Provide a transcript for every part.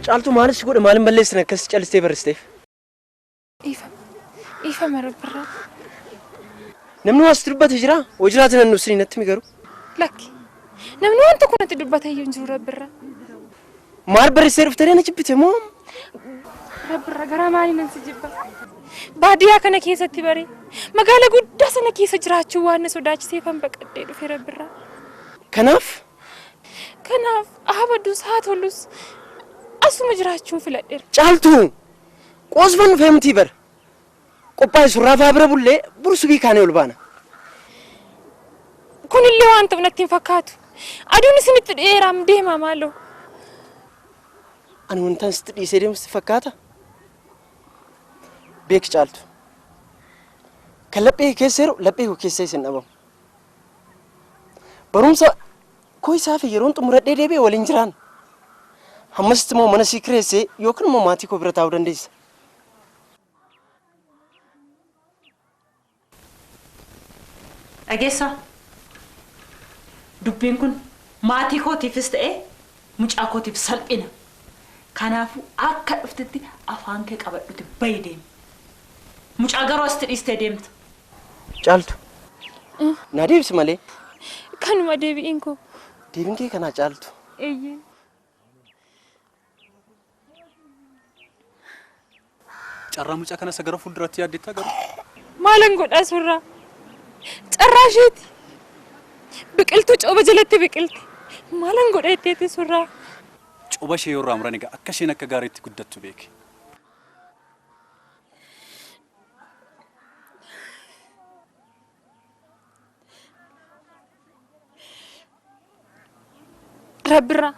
Caaltuu maalis si godhe maalin balleessine akkas callistee barristeef? Dhiifama. Dhiifama Rabbirraa. Namni waa sitti dubbate jiraa? Hoo jiraate nan ibsinii natti himi garuu. Lakki. Namni waan tokko natti dubbate iyyuu hin jiru Rabbirraa. Maal barreessee dhuftee na jibbite moo? Rabbirraa garaa maalii nan si jibba? Baadiyyaa kana keessatti bare magaala guddaa sana keessa jiraachuu waan na sodaachiseefan baqadhee dhufe Rabbirraa. Kanaaf? Kanaaf haa badus haa tolus asuma jiraachuun filadheera. Caaltuu! Qoosfan dhufee mitii bar. Qophaa'i surraa faa bira bullee buru subii kaanee ol baana. Kunillee waan ta'u natti hin fakkaatu. Aduun isinitti dhi'eeraam deemaa maaloo. Ani wantan sitti dhiisee deemu sitti fakkaata? Beeki Caaltu. Kan laphee kee keessa jiru laphee koo keessa hin dhabamu. Barumsa koo isaa fi yeroon xumuradhee deebi'e waliin jiraan. Hammasitti immoo mana sii kireessee yookiin immoo maatii koo bira taa'uu dandeessa. Dhageessaa? Dubbiin kun maatii kootiifis ta'e mucaa kootiif salphina. Kanaafuu akka dhuftetti afaan kee qabadhuti bahi deemi. Mucaa garuu asitti dhiistee deemta. Caaltu. Naa deebisi malee. Kanuma deebi'iin koo. Deebiin kee kanaa Caaltu. Eeyyee. Carraa mucaa kana isa gara fuulduraatti yaaddeettaa garuu? Maalan godhaa surraa? Carraa isheeti. Biqiltuu cooba jalatti biqilti. Maalan godha jetteeti surraa? Coba ishee yoo irraa muran egaa akka isheen akka gaariitti guddattu beeki. Rabbirraa.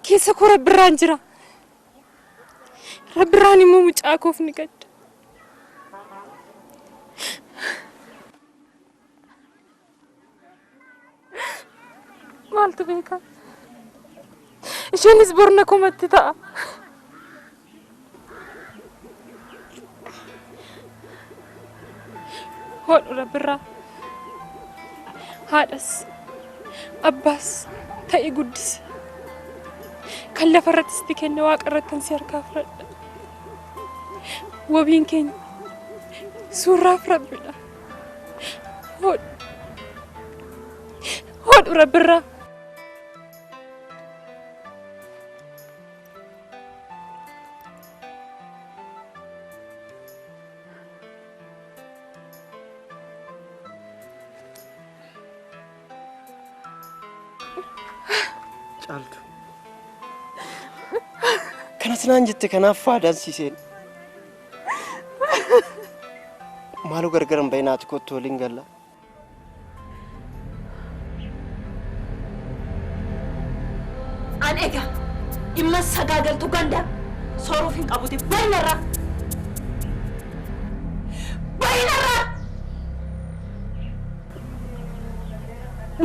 Keessa koo rabbirraan jira. Rabbirraan immoo mucaa koof ni gadda. Maaltu beeka? Isheenis bor na komatti ta'a. Hodhu rabbirraa. Haadhas abbaas ta'i guddisi. Kan lafa irratti sitti kenne waaqa irrattan si harkaa fudhadha. Wabiin keenya suurraaf rabbidha. Hodhu. Hodhu rabbirraa. Caaltu. Kanas naan jette kanaaf faadaan sii seene. Maaloo gargar hin bahinaati kottu waliin galla. An egaa dhimma sagaagaltuu ganda sooruuf hin qabuti bahi narraa! Bahi narraa!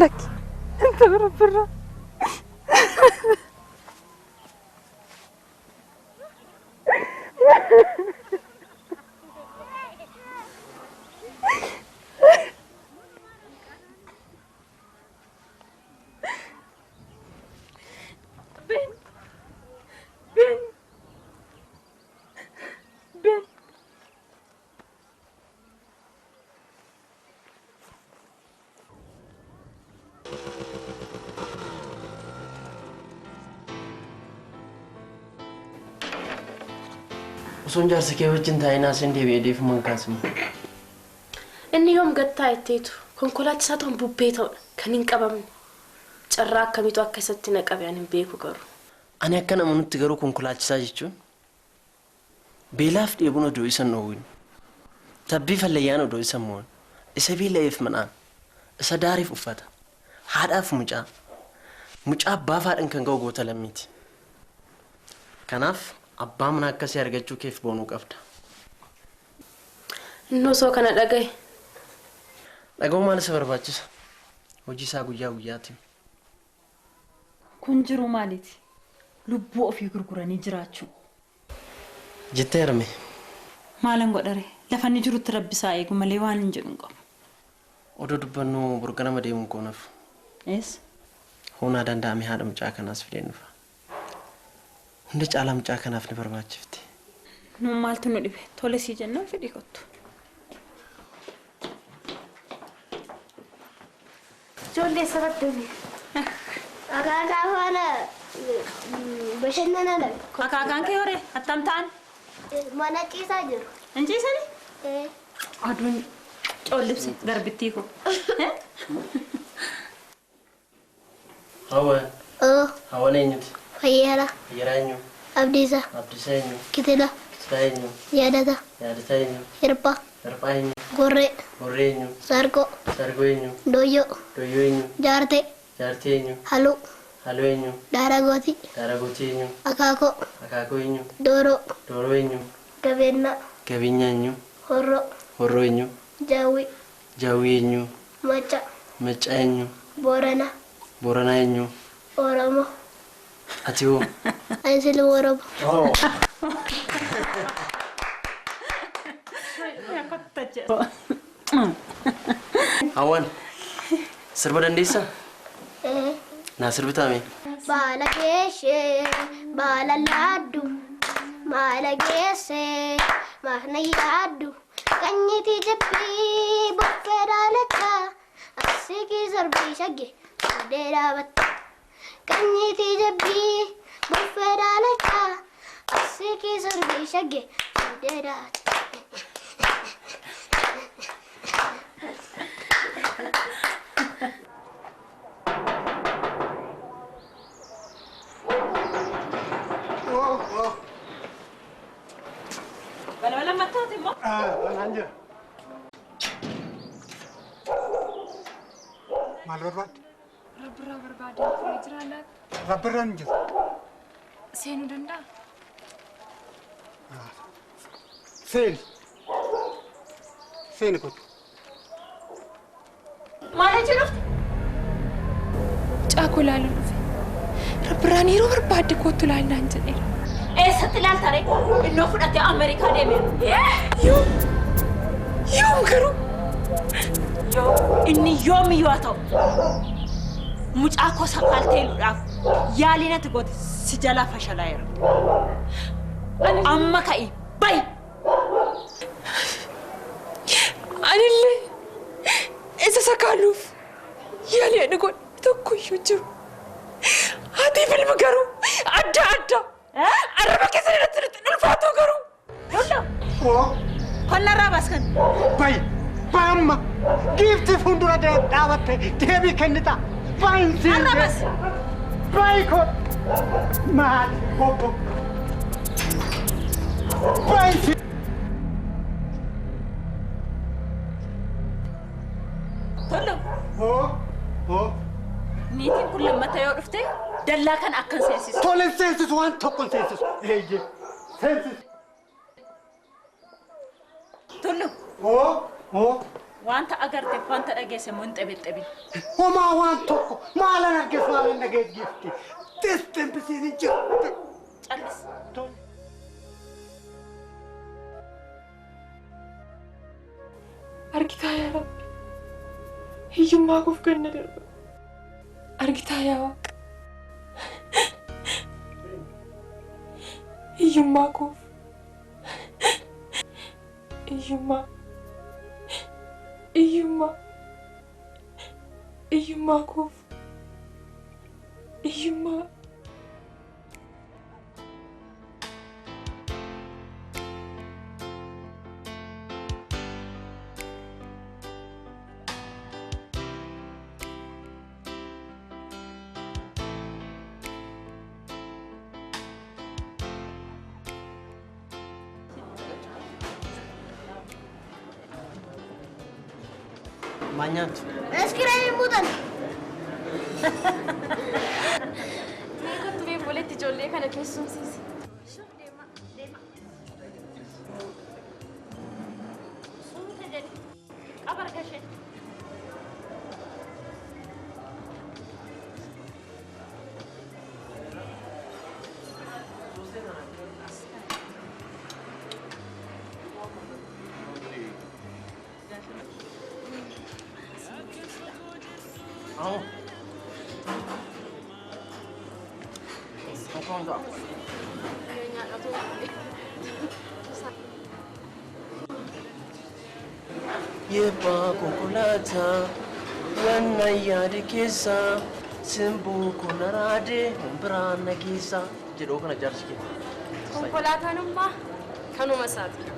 Lakki hin ta'u rabbirraa. Ben. Ben. Ben. Osoon jaarsa kee wajjin taa'ee naaseen deebi'ee deefuman kaasima. Inni yoom gad taa'a jetteetu konkolaachisaa ta'uun bubbee ta'uudha kan hin qabamne. Carraa akkamiitu akka isatti na qabe ani hin beeku garuu. Ani akkan amanutti garuu konkolaachisaa jechuun Beelaaf dheebuun odoo isa hin dhoowwin, tabbiif hallayyaan odoo isa hin mo'in, isa beela'eef midhaan, isa daareef uffata, haadhaaf mucaa, mucaa abbaaf haadhan kan ga'u goota lammiiti. Kanaaf abbaa manaa akkasii argachuu keef boonuu qabda. Inni osoo kana dhagahe. Dhaga'uu maal isa barbaachisa? Hojii isaa guyyaa guyyaatiin. Kun jiruu maaliiti? Lubbuu ofii gurguranii jiraachuu. Jettee harme. Maalan godhare? Lafa inni jirutti Rabbi isaa eegu malee waanin jedhu hin qabu. Odoo dubbannuu bor ganama deemuun koo hin hafu. Eessa? Hoo naa danda'ame haadha mucaa kanaas fideen dhufa. Hunda caalaa mucaa kanaaf ni barbaachifti. Nuun maaltu nu dhibe? Tole sii jennaan fedhii kottu. Ijoollee sababni. Akaakaa faana bashannanaa dhabe. Akaakaan kee horee attam ta'an? Mana ciisaa jiru. Hin ciisanii? Aduun coollibse garbittii koo. Hawa. Hawan eenyuti? Fayyeera. Fayyeeraa eenyu? Abdiisaa. Abdiisaa eenyu? Kitila. Kitilaa eenyu? Yaadataa. Yaadataa eenyu? Hirphaa. Hirphaa eenyu? Gorree. Gorree eenyu? Sargoo. Sargoo eenyu? Dooyyoo. Dooyyoo eenyu? Jaartee. Jaartee eenyu? Haluu. Haluu eenyu? Daaragootii. Daaragootii eenyu? Akaakoo. Akaakoo eenyu? Dooroo. Dooroo eenyu? Gabeennaa. Gabeenyaa eenyu? Horroo. Horroo eenyu? Jaawwii. Jaawwii eenyu? Macca. Macca eenyu? Booranaa. Booranaa eenyu? Oromoo. Ati hoo? Ani silma Oromoo. Hawwan sirba dandeessaa? Naa sirbitaa mee? Baala geeshee baala laaddu maala geessee maana yaaddu qanyitii jabbii buffee dhaalachaa asikii sarbii shagge fuudhee dhaabatta. Qanyitii jabbii buffee dhaalachaa asikii sarbii shagge fuudhee dhaabatta. Balbala mattaati immoo? Banaan jira. Maal barbaadde? Rabbirraa barbaadee turee jira laata? Rabbirraan hin jiru. Seenuu danda'a? Seeni. Seeni kottu. Maal achi dhufte? Mucaa koo ilaaluun dhufe. Rabbirraan yeroo barbaadde kottu ilaalnaan jedheera. Eessatti ilaalta ree? Innoo fudhatee Ameerikaa deemeera. Yoom? Yoom garuu? Inni yoomiyyuu haa ta'u mucaa koo sakaaltee hidhuudhaaf yaaliin ati goote si jalaa fashalaa'eera. Amma ka'i bayi! Anillee isa sakaaluuf yaalii ani godhe tokkoyyuu jiru. Haatiif ilmi garuu adda adda. Arraba keessan irratti nutti ulfaatu garuu. Oo. Qonnarraa baaskan. Bayi. Bayi amma. Giiftii fuuldura dhaabatte deebii kennita. Bayi siin. Arra bas. Bayi koo. Maali bobbo. Bayi siin. Tollo. Oo. Oo. Niitiin kun lammata yoo dhufte dallaa kana akkan seensisu. Tole seensisu waan tokko seensisu. Eeyyee seensisu. Tollo. Oo. Oo. Wanta agarteef wanta dhageesse immoo hin xebexebin. Homaa waan tokko maalan argees maalan dhagees giifti. Distempisiin hin jiru. Callis. Argitaa yaa Rabbi. Hiyyummaa koof ganna darba. Argitaa yaa Waaqa. Hiyyummaa koof. Hiyyummaa. Hiyyummaa. Hiyyummaa koof. Hiyyummaa. Maal nyaattu? Iskiriimii muuxan. Mee kottu mee walitti ijoollee kana keessumsiisi. Suuta jedhi. Qaba harka ishee. Aho. Konda. Yebbaa konkolaataa wanna yaade keessa simboo kun araade biraan na keessa jedhoo kana jaarsi kenna. Konkolaataan kanuma isaati.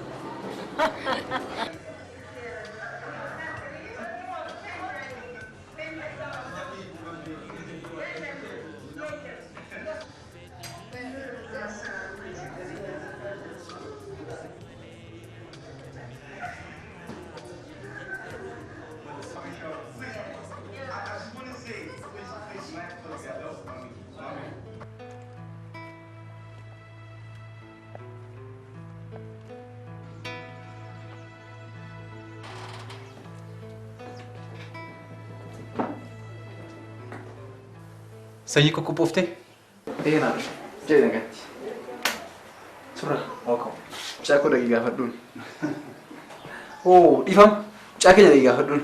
Sanyii qoqqophooftee? Ee naa dhufe. Jedhi nagaatti. Surra. Mucaa koo dhaqii gaafadhuun. Oo dhiifama. Mucaa keenya dhaqii gaafadhuun.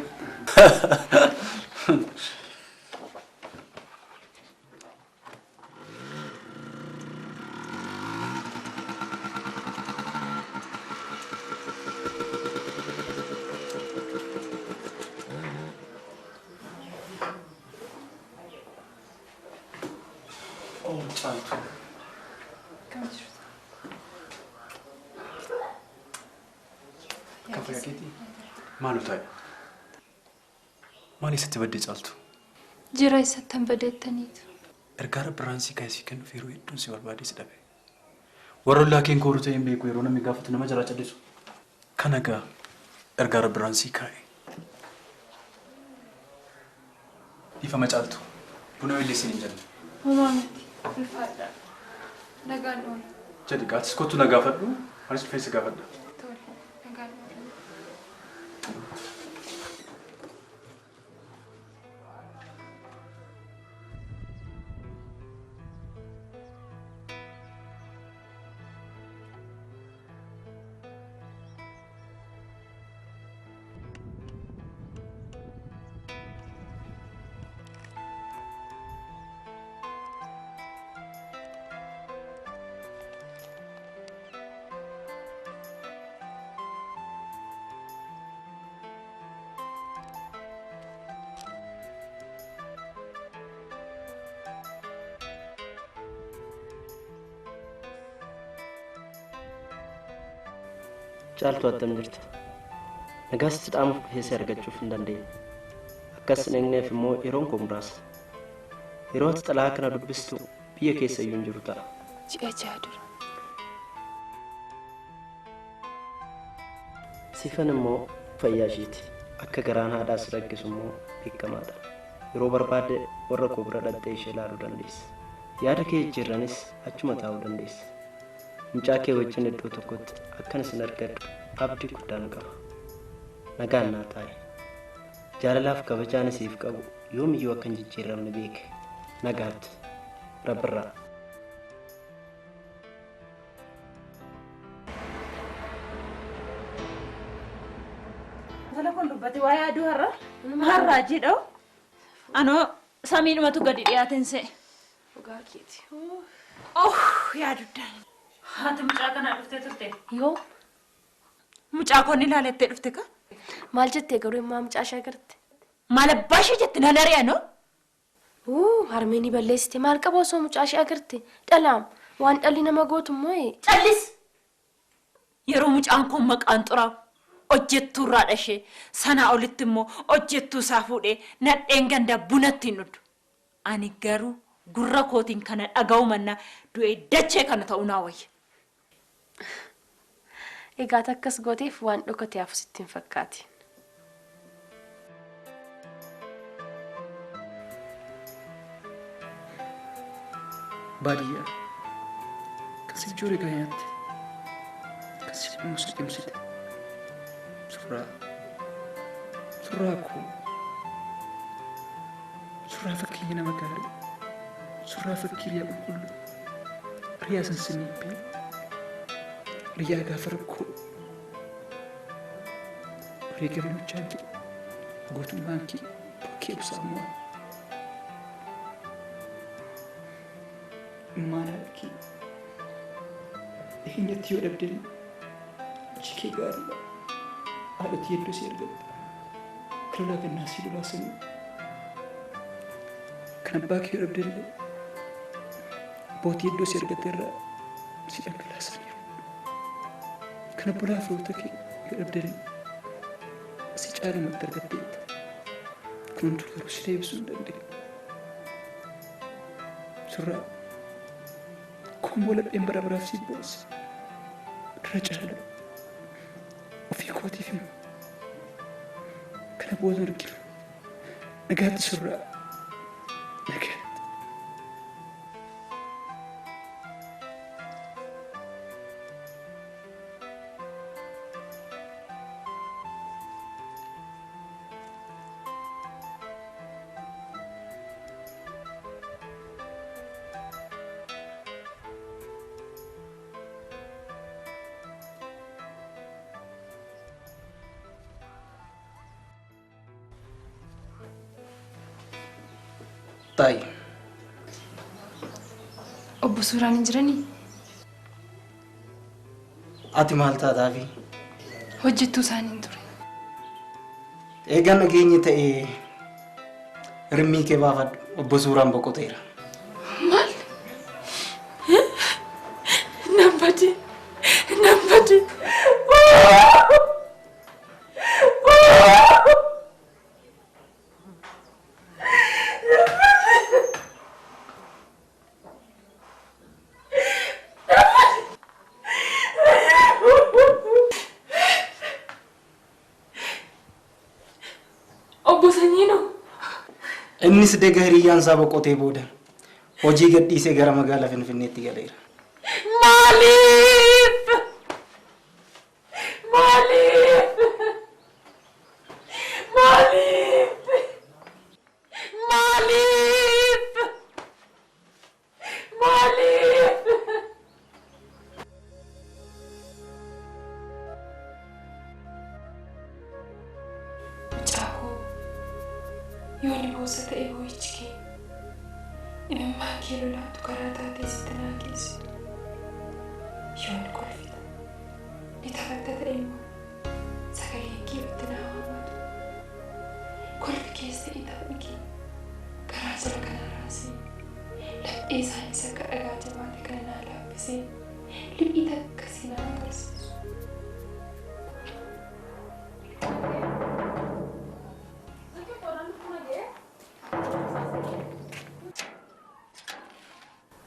Caaltu. Kan fayyaa keetii? Maaloo taa'e? Maal eessatti baddee Caaltu? Jira eessattan badeettaniitu. Ergaa rabbiraansii kaasii kennuuf yeroo hedduun si barbaadee si dhabe. Warra ollaa keen kooruu ta'e hin beeku yeroo namni gaafatu nama jalaa callisu. Kana egaa ergaa rabbiraansii kaa'e. Dhiifama Caaltu. Buna weelleessiin hin jenne. Homaa miti. Ulfaadha. Nagaan oola. Jedhi gaatis kottu na gaafadhu. Anis dhufee si gaafadha. Tole. Nagaan oola. Caaltu attam jirti. Nagaas itti dhaamuuf keessee argachuuf hin dandeenye. Akkas hin eegneef immoo yeroon koo muraasa. Yeroo ati xalayaa kana dubbistu biyya keessa iyyuu hin jiru ta'a. Ji'a ja'a dura. Sifan immoo fayyaa ishiiti. Akka garaan haadhaa si rakkisu immoo beekamaadha. Yeroo barbaadde warra koo bira dhaqxee ishee ilaaluu dandeessa. Yaada kee jijjiirranis achuma taa'uu dandeessa. Mucaa kee wajjin iddoo tokkotti akkan isin argadhu abdii guddaan qaba. Nagaan naa taa'i. Jaalalaaf kabajaan isiif qabu yoomiyyuu akka hin jijjiiramne beeke. Nagaatti. Rabbirraa. Telefoon dubbate waa yaaduu har'a. Har'aa jedhoo. Anoo samiidhumatu gadi dhiyaateen se'e. Dhugaa keeti. Oh yaaduddaan. Haati mucaa kanaa dhuftee turte? Yoo. Mucaa koon ilaalettee dhufte ka? Maal jettee garuu immoo mucaa ishee agarte? Maal abbaa ishee jette nan ari'a noo? Harmeen ni balleessite maal qaba osoo mucaa ishee agarte? Dhalaam waan dhalli nama gootu immoo. Callis! Yeroo mucaan kun maqaan xuraa'u hojjettuu irraa dhashee sanaa olitti immoo hojjettuu isaa fuudhee nadheen gandaa bunatti hin dhudhu. Ani garuu gurra kootiin kana dhaga'u mannaa du'ee dachee kana ta'uu naa wayya. Egaa akkas gooteef waan dhokate hafu sitti hin fakkaatin. Baadiyyaa kan siif jooree kan nyaatte kan siif dhimmus liqimsite surraa surraa koo surraa fakkeenya nama gaarii surraa fakkii riyaa qulqulluu riyaa sansaniibbee riyaa gaafa rakkoo wareegamni hojjaan kee gootummaan kee bukkee ibsaa mo'a immaan haadha kee Dhiheenyatti yoo dhabdeen hojii kee gaariidha. Haadhotii hedduu si argatte. Kan lolaa gannaa si lolaasanii. Kan abbaa kee yoo dhabde illee abbootii hedduu si argatte irraa si dhangalaasaniiru. Kan obbolaa firoota kee yoo dhabde illee si caalumatti argatteetta. Kun hunduu garuu si deebisuu hin dandeenye. Surraa komboo lapheen bara baraaf si boosse. Irra caala ofii kootiif immoo kana booda arginu. Nagaatti surraa nagaatti. Taayi. Obbo Suuraan hin jiranii? Ati maal taataafi? Hojjettuu isaanii hin ture. Eegaa nageenyi ta'ee rimmii kee baafadhu. Obbo Suuraan boqoteera. Maal? Nan bade. Nan bade. Obbo Sanyiinoo. Innis dega hiriyyaan isaa boqotee booda hojii gadhiisee gara magaalaa Finfinneetti galeera. Maaliif? Maaliif? Maaliif? Maaliif? Maaliif? Mucaa koo yoo ni boossa ta'e boo'ichi kee imimmaan kee lolaatu karaa taatee sitti naa geessitu. Yoo ni kolfita ni taphatta ta'e immoo sagaleen kee itti naa waamatu. Kolfi kees ta'e taphni kee garaa jala kana raasee laphee isaaniis akka dhagaa jabaate kana naa laaffisee liphii takka si naa agarsiisu.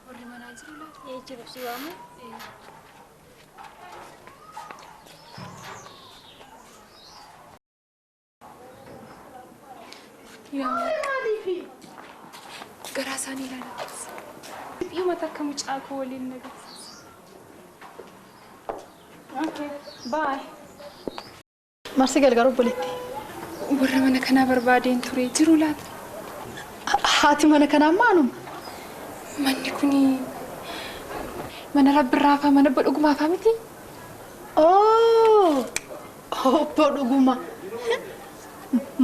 Warri manaa jiru laata? Ee jiru si waamu. Yaa garaa isaanii ilaalaa. Dhiphii takka mucaa koo waliin na agarsiisa. Okay, bye. Marsi gargaaru obboleetti. Warra mana kanaa barbaadeen ture jiru laata? Haati mana kanaa maanuma? Manni kuni mana rabbirraafaa mana obbo Dhugumaafaa miti? Oo! Obbo Dhuguma.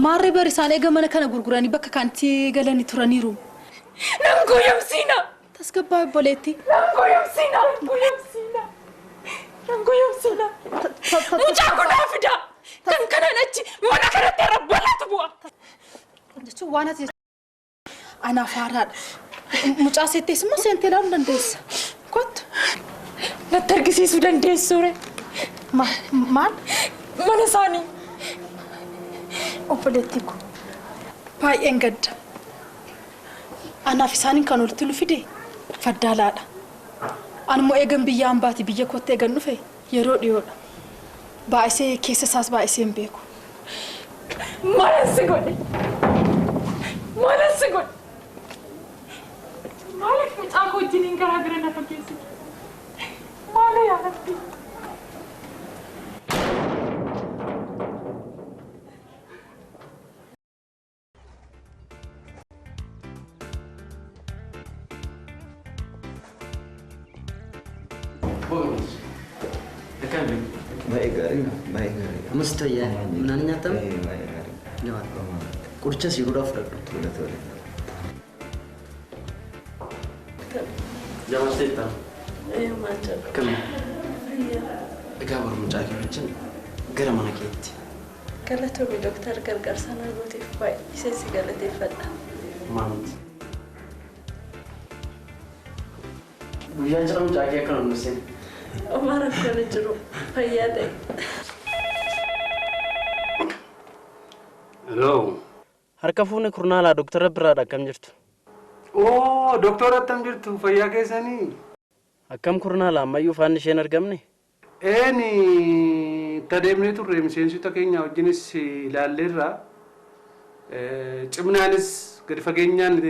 Maarree bari isaan eega mana kana gurguranii bakka kanatti galanii turaniiru. Nan goyomsiina! Tasgabbaa obboleetti. Nan goyomsiina! Nan goyomsiina! Nan goyomsiina! Mucaa kun naa fidaa! Kan kanaan achi mana kanatti irra balaatu bu'a! Jechuun waan ati anaaf haaraadha. Mucaa seettees immoo seentee ilaaluu dandeessa. Kottu. Natti argisiisuu dandeessuu ree? Maal? Mana isaanii. Obboleettii ko baay'een gadda. Anaaf isaaniin kan walitti nu fide faddaalaadha. Ani immoo eegan biyya hambaati biyya kootti eegan dhufe yeroo dhiyoodha. Baay'isee keessa isaas baay'isee hin beeku. Maalan si godhe? Maalan si godhe? Maaliif mucaa koo wajjiniin garaa gara na fageessite? Maaloo yaa Rabbi? Baay'ee gaarii. Baay'ee gaarii. Ammas tayyaa midhaan nyaatamu? Baay'ee gaarii. Jabaadha. Qorichas yeroodhaaf fudhadhu. Tole tole. Jabaatteetta. Maal jedhu? Akkami? Egaa boru mucaa kee wajjin gara mana keetti. Galatoomi dooktar gargaarsa naa gooteef baay'ee si galateeffadha. Maamti. Guyyaan cidha mucaa kee akka nu seene. Homaa rakkoon hin jiru. Fayyaa ta'e. Hello. Harka fuune kurnaalaa Dooktara Biraadha akkam jirtu? Oo, Dooktora akkam jirtu? Fayyaa keessanii? Akkam kurnaalaa ammayyuu faanni isheen argamne? Eeni tadeemnee turre miseensota keenya wajjinis ilaalleerra. Cimnaanis gadi fageenyaan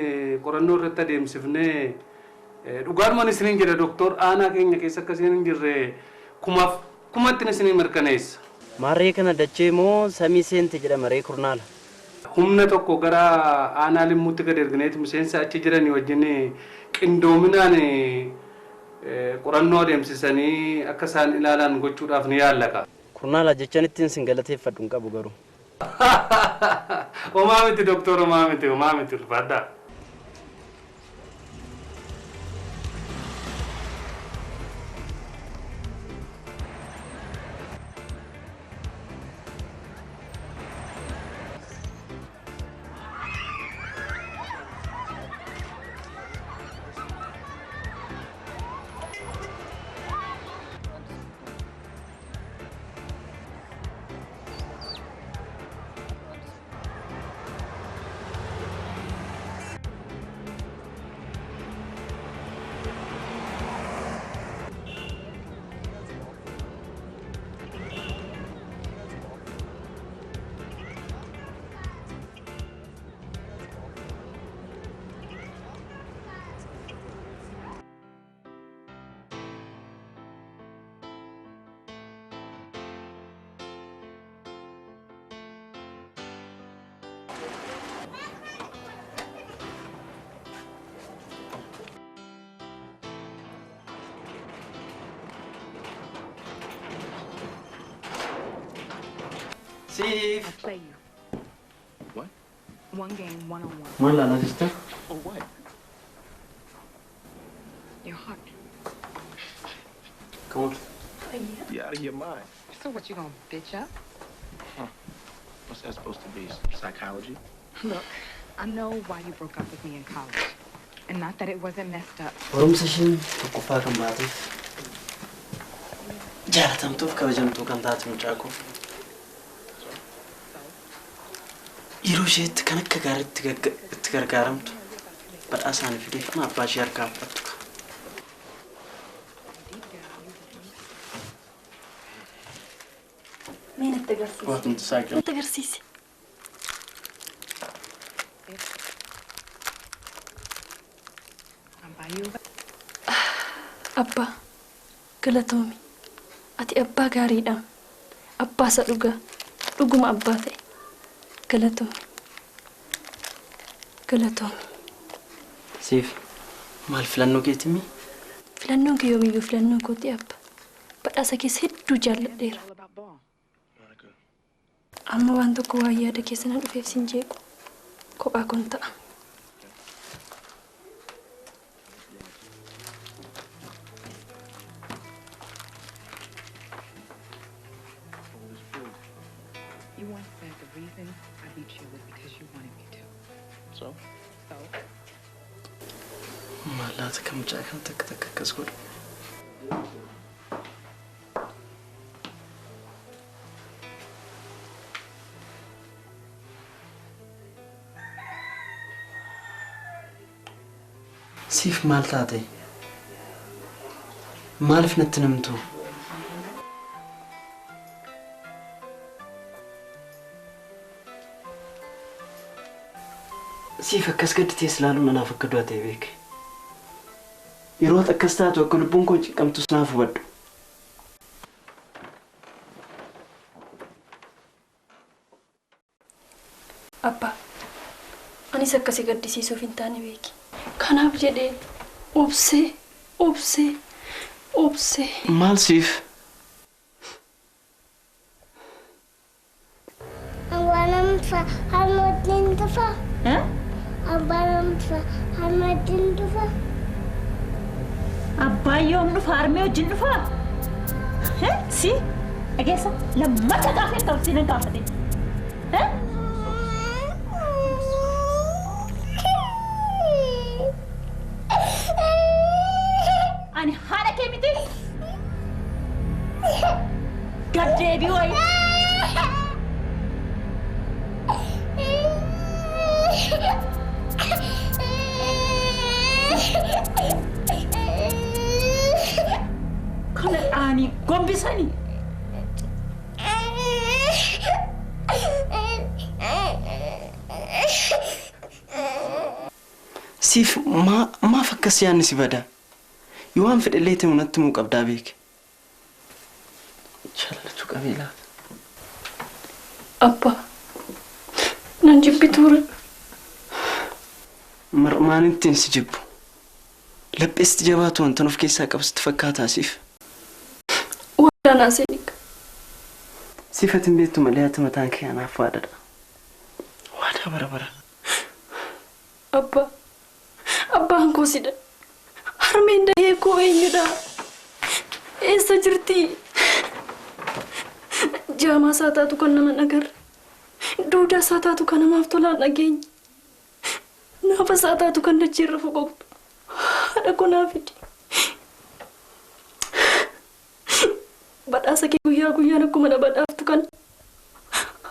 qorannoo irratti adeemsifnee dhugaadhumaan isiniin jedha Dooktor aanaa keenya keessa akka isiniin hin jirre kumaaf kumatti isiniin mirkaneessa. Maarree kana dachee moo samii seente jedhama ree kurnaala? Humna tokko gara aanaa limmuutti gad ergineeti miseensa achi jiranii wajjin qindoominaan qorannoo adeemsisanii akka isaan ilaalan gochuudhaaf ni yaallaka. Kurnaala jechaan ittiin sin galateeffadhu hin qabu garuu. Homaa miti Dooktor, homaa miti, homaa miti ulfaadhaa. Steve. I play you. What? One game, one on one. Maal laalaa jirta? Oh, what? Your heart. Come on. You out of your mind. So what, you gonna bitch up? Huh. What's that supposed to be? Psychology? Look, I know why you broke up with me in college. And not that it wasn't messed up. Barumsa isheen tokkoffaa kan baateef jaalatamtuuf kabajamtuu kan taate mucaa koo. Yeroo isheetti kan akka gaariitti itti gargaaramtu badhaasa ani fideef mana abbaa ishee harkaa fudhattu. Mee natti agarsiisi. Waanti saaqee. Natti agarsiisi. Abbaa, galatoomi. Ati abbaa gaariidha. Abbaa isa dhugaa. Dhuguma abbaa ta'e. Galatoomi. Galatoomi. Siif maal filannoo keetii? Filannoon kee yoomiyyuu filannoo kooti abba. Badhaasa keessa hedduu jaalladheera. Amma waan tokko waa yaada keessa na dhufeef sin jeequ. Kophaa kun ta'a. You once said the reason I beat you was because you wanted me to. So? So? Maal laata kan mucaa kana takka takka akkas godhu? Siif maal taate? Maaliif natti namtu? Siif akkas gadditee ilaaluun anaaf akka du'a ta'e beeke. Yeroo akkas taatu akka lubbuun koo cinqamtus naaf hubadhu. Abbaa, anis akkasii gaddisiisuuf hin taane beeki. Kanaaf jedhee obsee, obsee, obsee. Maal siif? Harmootiin dhufa. Abbaan dhufa. Harmootiin dhufa. Abbaan yoom dhufa? Harmee wajjin dhufaa? Si? Dhageessa? Lammata gaafii akka olsiin hin gaafatin. Ani haadha kee miti? Gad deebii wayii. Kana dhaanii gombisanii. Siif maaf akkas yaadni si bada? Yoo waan fedhe ta'e natti himuu qabdaa beeke. Jaalachuu qabee laata? Abbaa, nan jibbituure. Mar'umaan ittiin si jibbu. Lapheesti jabaatu wanta of keessaa qabu sitti fakkaataa siif. Waadaa naa seenika. Siif ati hin beektu malee ati mataan kee anaaf waadaadha. Waadaa bara bara. Abbaa, abbaan koo sidha. Harmeen dahee koo eenyudha? Eessa jirti? Jaamaa isaa taatu kan nama hin agarre. Duudaa isaa taatu kan namaaf tolaan dhageenye. Naafa isaa taatu kan dachee irra foqoqtu. Haadha koo naa fidi. Badhaasa kee guyyaa guyyaan akkuma na badhaaftu kana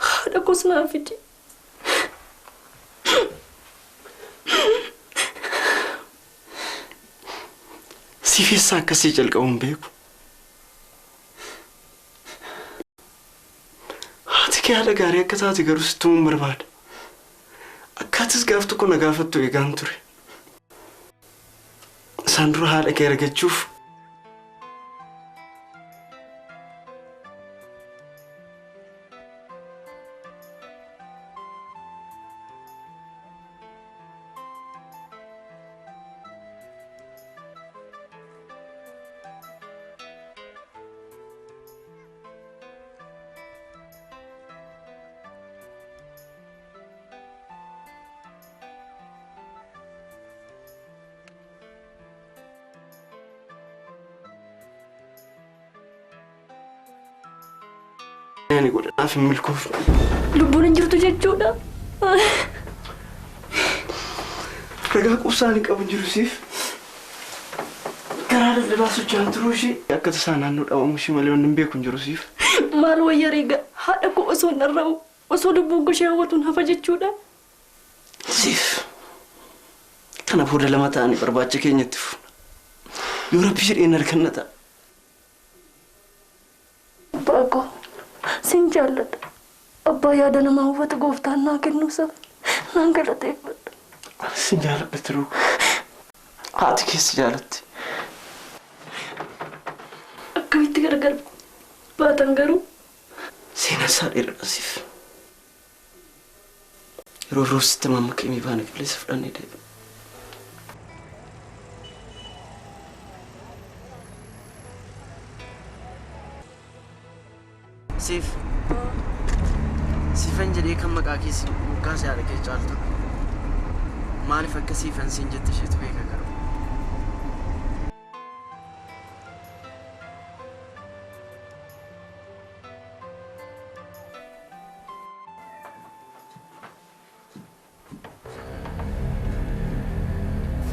haadha koos naa fidi. Siif eessaa akkasii jalqabu hin beeku. Haati kee haadha gaarii akka taate garuu sitti himuun barbaada. Akkaatis gaaf tokko na gaafattu eegaan ture. Isaan dura haadha kee argachuuf ani godhanaaf hin milkoofne. Lubbuun hin jirtu jechuudha. Ragaa quubsaan hin qabu hin jiru siif. Karaa daldalaa socho'an turuu ishee akka tasaa naannoo dhabamuu ishee malee wanni hin beeku hin jiru siif. Maal wayya reega haadha koo osoo hin dharra'u osoo lubbuun koo ishee hawwatuun hafa jechuudha. Siif. Kana booda lama ta'anii barbaacha keenya itti fufna. Yoo rabbi jedheen arganna ta'a. Abbaa koo sin jaalladha. Abbaa yaada namaa hubatu gooftaan naa kennuusaaf naan galateeffadha. Sin jaalladha tiruu. Haati keessa jaalatti. Akkamitti gargar baatan garuu? Seenaa isaa dheeradha siif. Yeroo biroo sitti mamma qimii baana qilleensa fudhannee deebi'a. Siif. Siifan jedhee kan maqaa kee si moggaase haadha kee caaltu. Maaliif akka siifan siin jette isheetu beeka garuu.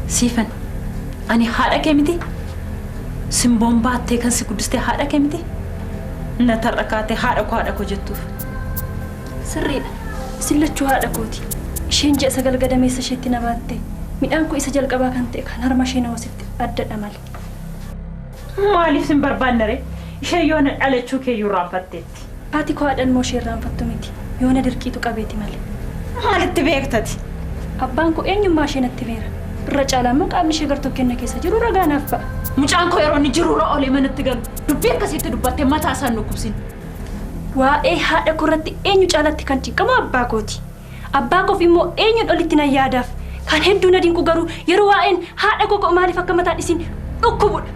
Siifan, ani haadha kee miti? Simboon baattee kan si guddiste haadha kee miti? Na tarra kaatee haadha koo haadha koo jettuuf. Sirriidha. Isin lachuu haadha kooti. Isheen ji'a 9 gadameessa isheetti na baatte. Midhaan koo isa jalqabaa kan ta'e kan harma ishee na hoosifte addadha malee. Maaliif sin barbaanne ree? Isheen yoona dhalachuu kee iyyuu irraanfatteetti. Haati koo haadha ilmoo ishee irraanfattu miti. Yoona dirqiitu qabeeti malee. Maalitti beektati? Abbaan koo eenyummaa ishee natti himeera. Irra caalaa immoo qaamni ishee gartokkeen na keessa jiru ragaa naaf ba'a. Mucaan koo yeroo inni jiruurra oolee manatti galu dubbii akkasiitti dubbattee mataa isaan dhukkubsin. Waa'ee haadha koo irratti eenyu caalatti kan cinqamu abbaa kooti. Abbaa koof immoo eenyuun olitti nan yaadaaf. Kan hedduu na dinqu garuu yeroo waa'een haadha koo ka'u maaliif akka mataan isin dhukkubudha.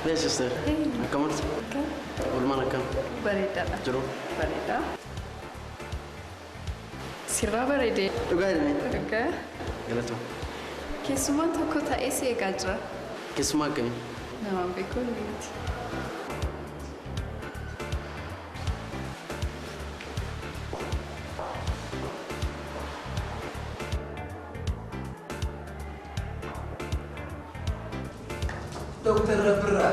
Hey sister. Akkam oolta? Oolmaan akkam? Bareedaadha. Jiru? Bareedaa. Sirraa bareedee. Dhugaa jedhame. Dhugaa. Galatoo. Keessummaan tokko taa'ee si eegaa jira. Keessumaa akkamii? Namaan beekuun miti. Dooktar Rabbirraa.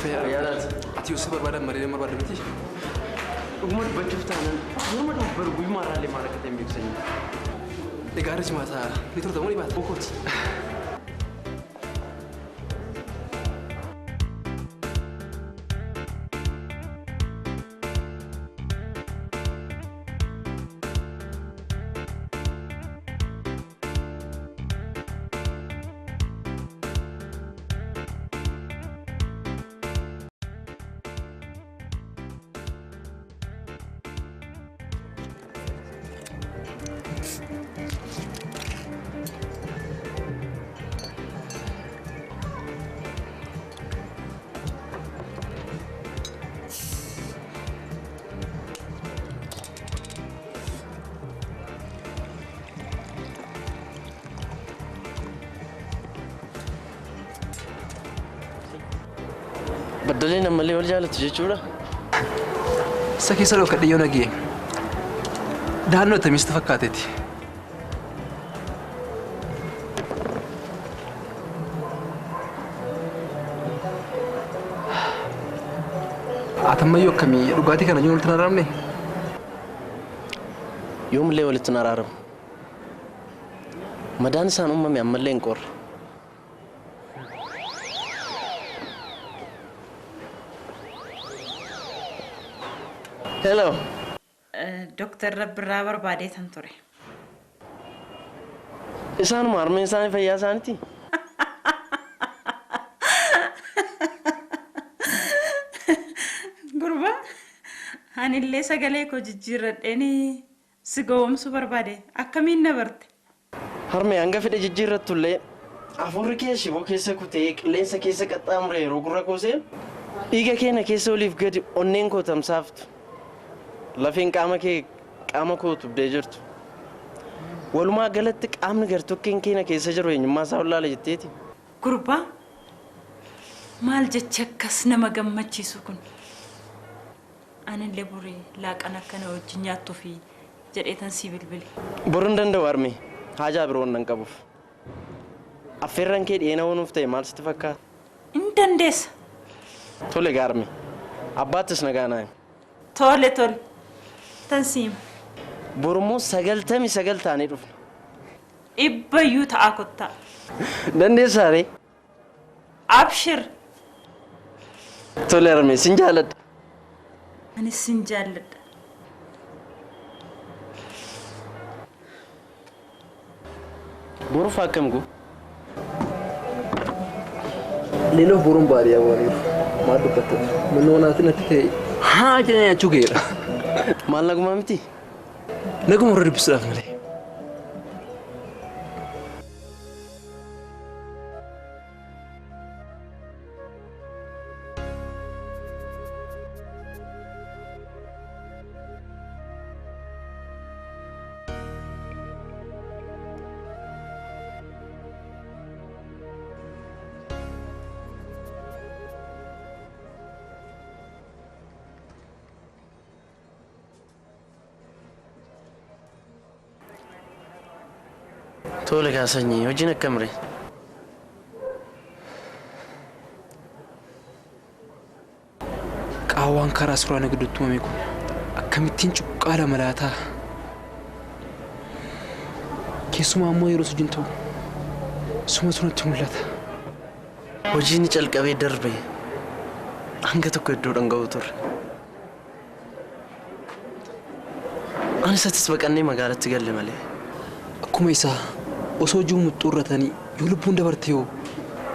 Fayyaadhaati. Ati yoo si barbaadan malee nama barbaadda miti. Dhuguma dubbachuuf taanaan nama dubbaru guyyuma har'aallee maal akka ta'e hin beeku sanyii. Egaa har'a jimaata ni turta moo ni baata? Bokooti. Baddaleen ammallee wal jaalatu jechuudha. Isa keessa dhokadhe yoo nagee dahannoo attamiistu fakkaateeti. Atammayyuu akkamii dhugaatii kana jiru walitti hin araaramne? Yoomillee walitti hin araaramu. Madaan isaan uumame ammallee hin qorre. Hello. Dooktar Rabbirraa barbaadee tan ture. Isaanuma harmeen isaanii fayyaa isaaniiti. Gurbaa, anillee sagalee koo jijjiirradheen si gowwoomsuu barbaade. Akkamiin na barte? Harmee hanga fedhe jijjiirrattullee hafuurri kee shiboo keessa kutee qilleensa keessa qaxxaamure yeroo gurra koosee dhiiga keenya keessa oliif gadi onneen koo tamsaaftu. Lafeen qaama kee qaama koo tubdee jirtu. Walumaa galatti qaamni gartokkeen keenya keessa jiru eenyummaa isaa wallaala jetteeti. Gurbaa, maal jecha akkas nama gammachiisu kun? Anillee borii laaqana akkana wajjin nyaattuufi jedhee tan si bilbile. Boruu hin danda'u harmee. Haajaa biroo nan qabuuf. Affeerraan kee dhiyeena oonuuf ta'e maal sitti fakkaata? Hin dandeessa. Tole gaarme. Abbaattis nagaa naa himi. Tole tole. Tan siima. Borummoo 99 taanee dhufna. Dhibbayyuu ta'a kottaa. Dandeessaa ree? Abshir. Tole harmee sin jaalladha. Anis sin jaalladha. Boruuf akkam goo? Leeloo boruun baadiyyaa bu'aniiru. Maal dubbatta? Mannoo naatti natti ta'e haa jedhanii nyaachuu ga'eera. Maal nagumaa miti? Naguma warra dubbisuudhaaf malee. Tole kaa sanyii hojiin akkam ree? Qaawwaan karaa suuraa na gidduutti uumame kun akkamittiin cuqqaala malaataa? Keessumaa immoo yeroo hojiin ta'u suma sunatti mul'ata. Hojiin calqabee darbe hanga tokko iddoo dhanga'u turre. Ani isattis baqannee magaalatti galle malee. Akkuma isaa osoo hojii muxxuurratanii yoo lubbuun dabarte yoo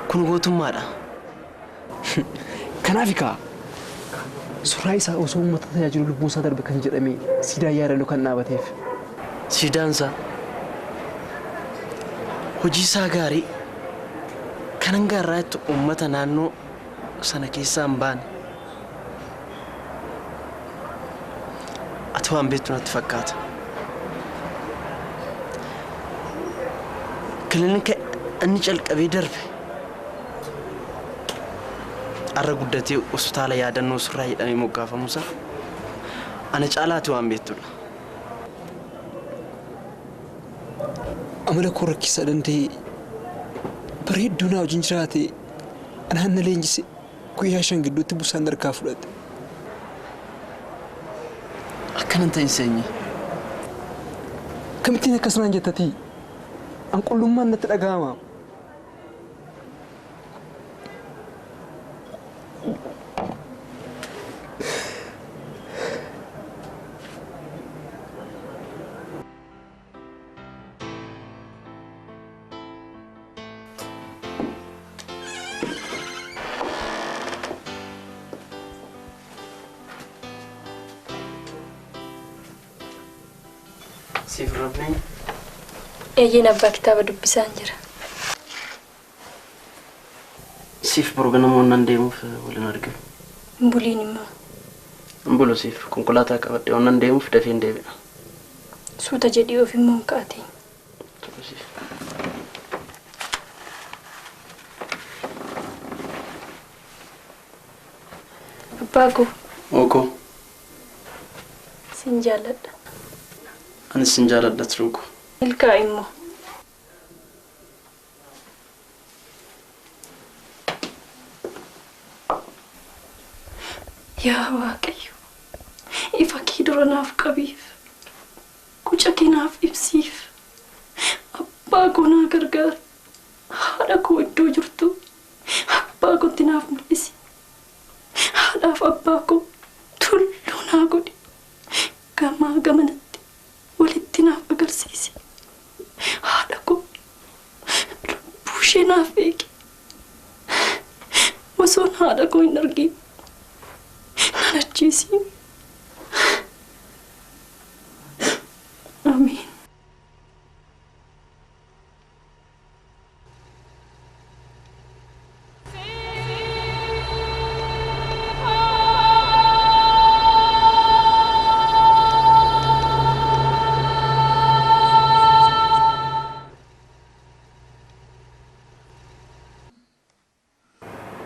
kun gootummaadha. Kanaaf kaa suuraa isaa osoo uummata tajaajilu lubbuun isaa darbe kan jedhame siidaa yaadannoo kan dhaabateef. Siidaan isaa Hojii isaa gaarii kan hanga har'aatti uummata naannoo sana keessaa hin baane. Ati waan beektu natti fakkaata. Kilinika inni calqabee darbe har'a guddatee hospitaala yaadannoo surraa jedhamee moggaafamuusaa ana caalaati waan beektudha. Amala koo rakkisaa danda'e bara hedduu naa wajjin jiraate anaan na leenjise guyyaa 5 gidduutti busaan harkaa fudhate. Akkanan ta'in seenye. Kamittiin akkas naan jettatii? An qullummaan natti dhaga'ama. Siif rabneen Eeyyeen abbaa kitaaba dubbisaan jira. Siif boru ganama wannan deemuuf waliin arginu. Hin buliin immoo. Hin bulu siif konkolaataa qabadhee wannan deemuuf dafee hin deebi'a. Suuta jedhii of immoo hin ka'atiin. Siif. Abbaa koo. Ookoo. Sin jaalladha. Anis sin jaalladha tiruu koo. Milkaa immoo. Yaa Waaqayyo, ifa kee dura naaf qabiif, guca kee naaf ibsiif, abbaa koo naa gargaari, haadha koo iddoo jirtu, abbaa kootti naaf mul'isi, haadhaaf abbaa koo tulluu naa godhi, gamaa gamanatti walitti naaf agarsiisi, haadha koo lubbuu ishee naaf eegi, osoon haadha koo hin argin. Ajjeesiin. Ameen.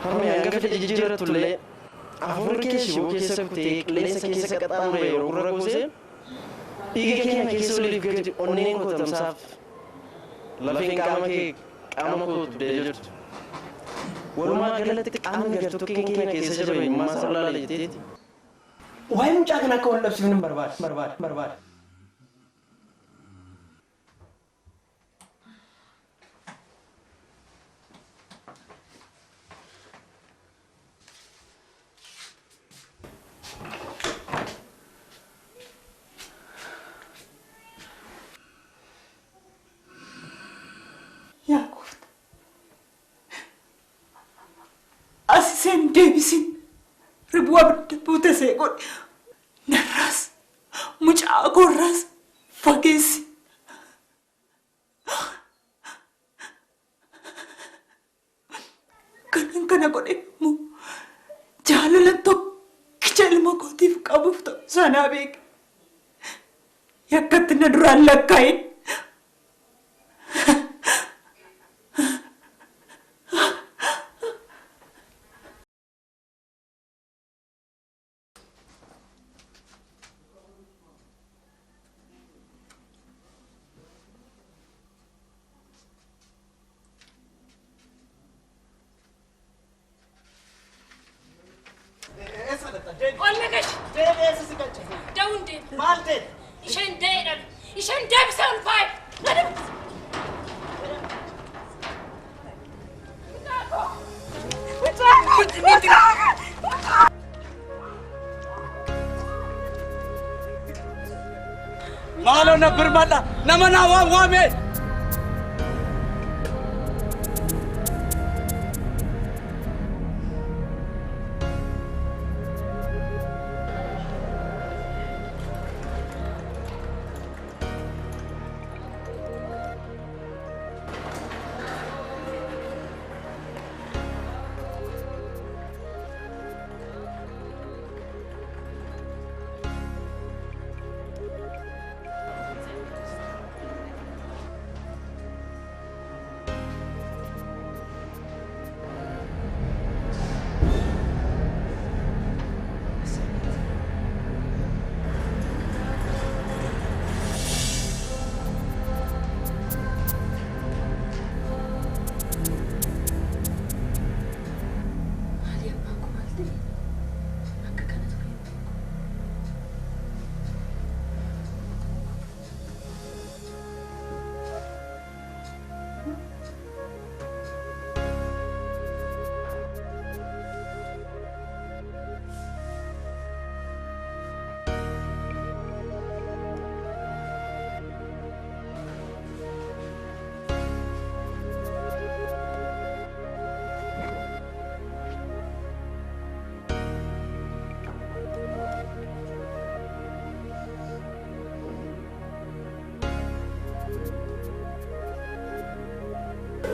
Harmi hanga fedhe jijjiirrattu illee afur kee shiboo keessa kutee qilleensa keessa qaxxaamure yeroo gurra kuusee dhiiga keenya keessa oliif gadi onneen koo tamsaaf lafeen qaama kee qaama koo dugdee jirtu. Walumaa galatti qaamni gartokkeen keenya keessa jiru eenyummaa isaa olaala jetteeti. Waa'ee mucaa kana akka wal dhabsiifnu hin barbaadu barbaadu barbaadu. Yaa gooftaa, as isheen deebisin ribuu abidda buute see godhe narraas mucaa koorraas fageessi. Kanan kana godhe immoo jaalala tokkicha ilma kootiif qabuuf ta'u sanaa beeke. Yakkatti na duraan lakkaa'in. Ol na gashi. Da'uun deema. Maal ta'e? Isheen da'ee dhabe. Isheen deebisee ol faaya. Maaloo na birmadha. Nama naa waan waame.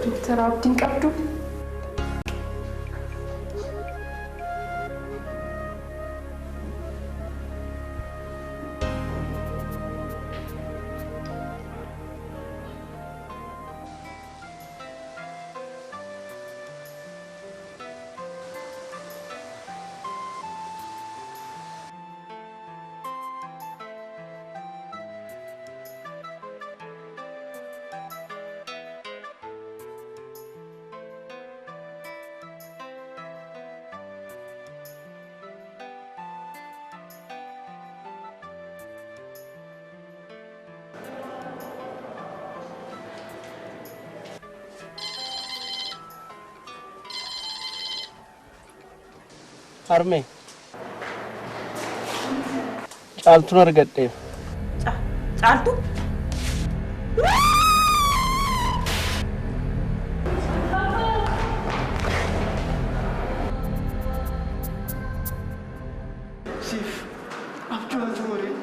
Dooktar Abdiin qabdu. Harmee Caaltuun argadheef. Caaltuu? Siif abjuun waree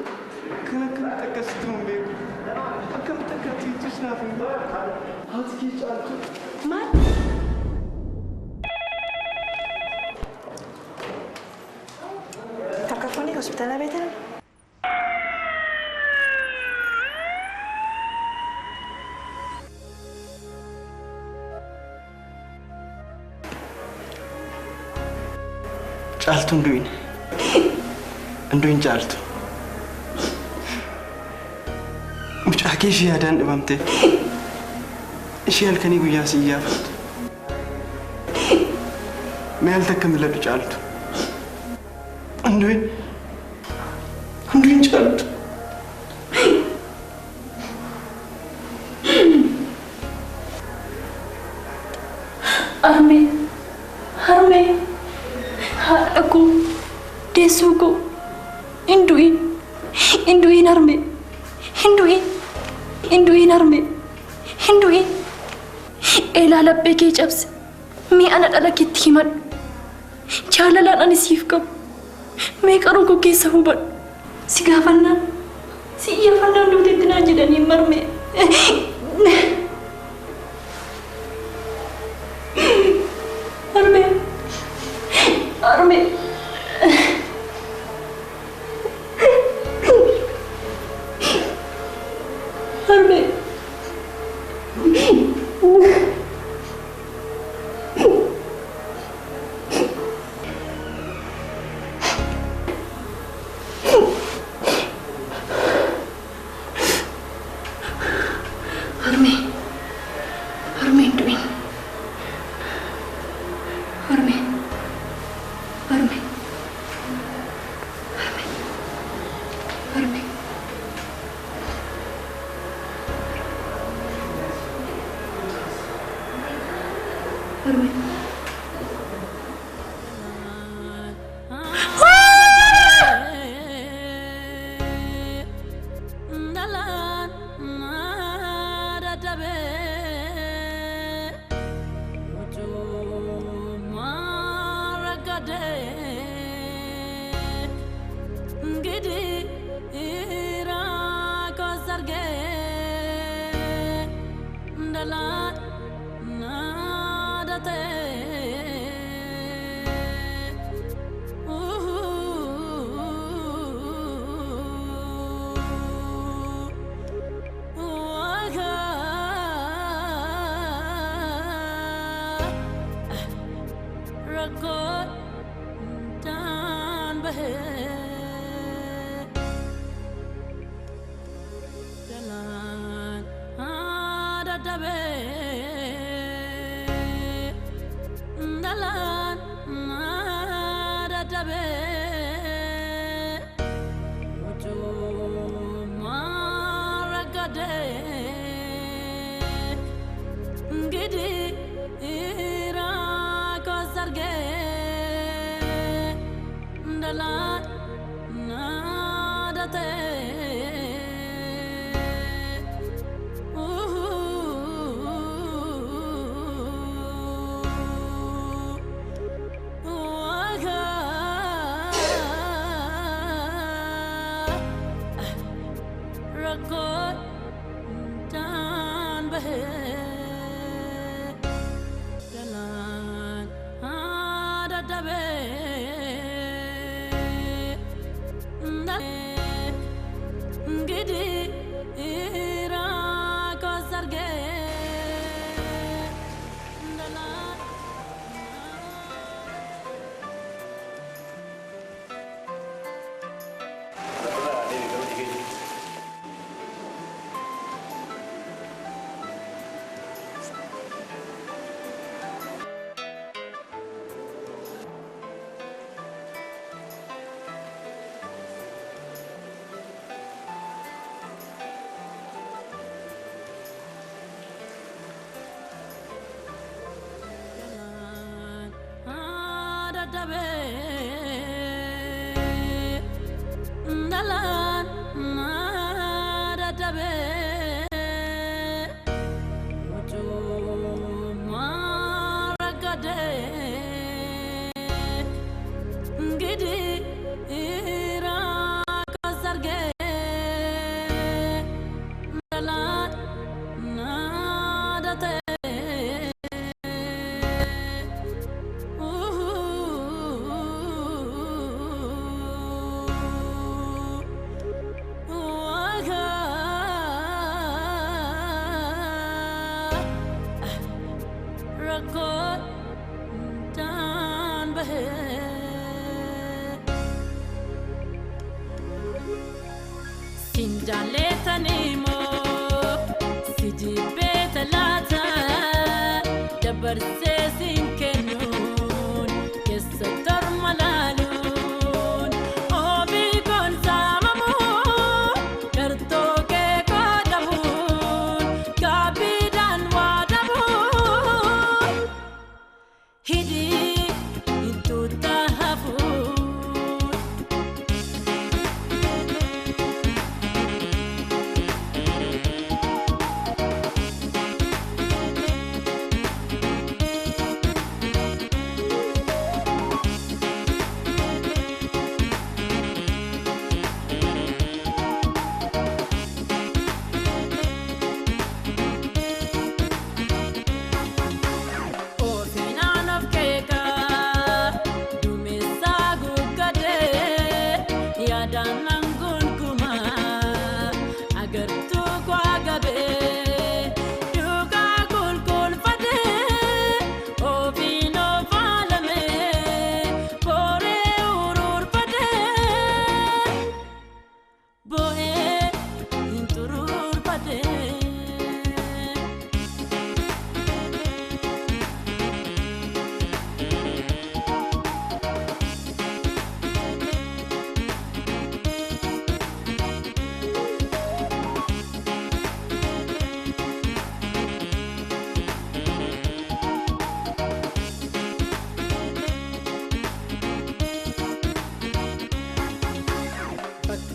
kan akkamitti akkasitti hin beeku. Akkamitti akkatti ittis naaf hin beeku. Haati kee Caaltuu. Maal? Harka hospitaala beektan? Caaltuun du'in. Du'in Caaltu. Mucaa kee ishee yaadaan dhibamte. Ishee halkanii guyyaa si iyyaafattu. Mee al takka mil'adhu Caaltu. Du'in. Du'in Caaltu. Harmee, harmee, haadha koo, deessuu koo, hin du'in, hin du'in harmee, hin du'in, hin du'in harmee, hin du'in. Eelaa laphee kee cabse, mee ana dhala keetti himadhu. Jaalalaan ani siif qabu, mee qaroo koo keessa hubadhu. Si gaafannaan, si iyyaafannaan duuteetti naan jedhanii marmee. Harmee, harmee. Harmee. Harmee, harmee hin du'in. Harmee, harmee, harmee, harmee. Harmee. Record done.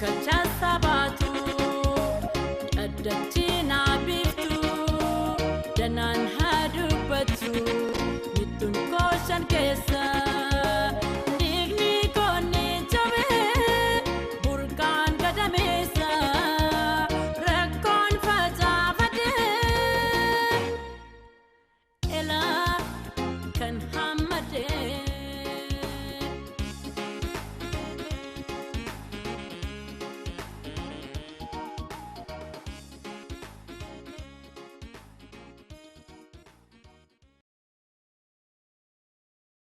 Kachaa.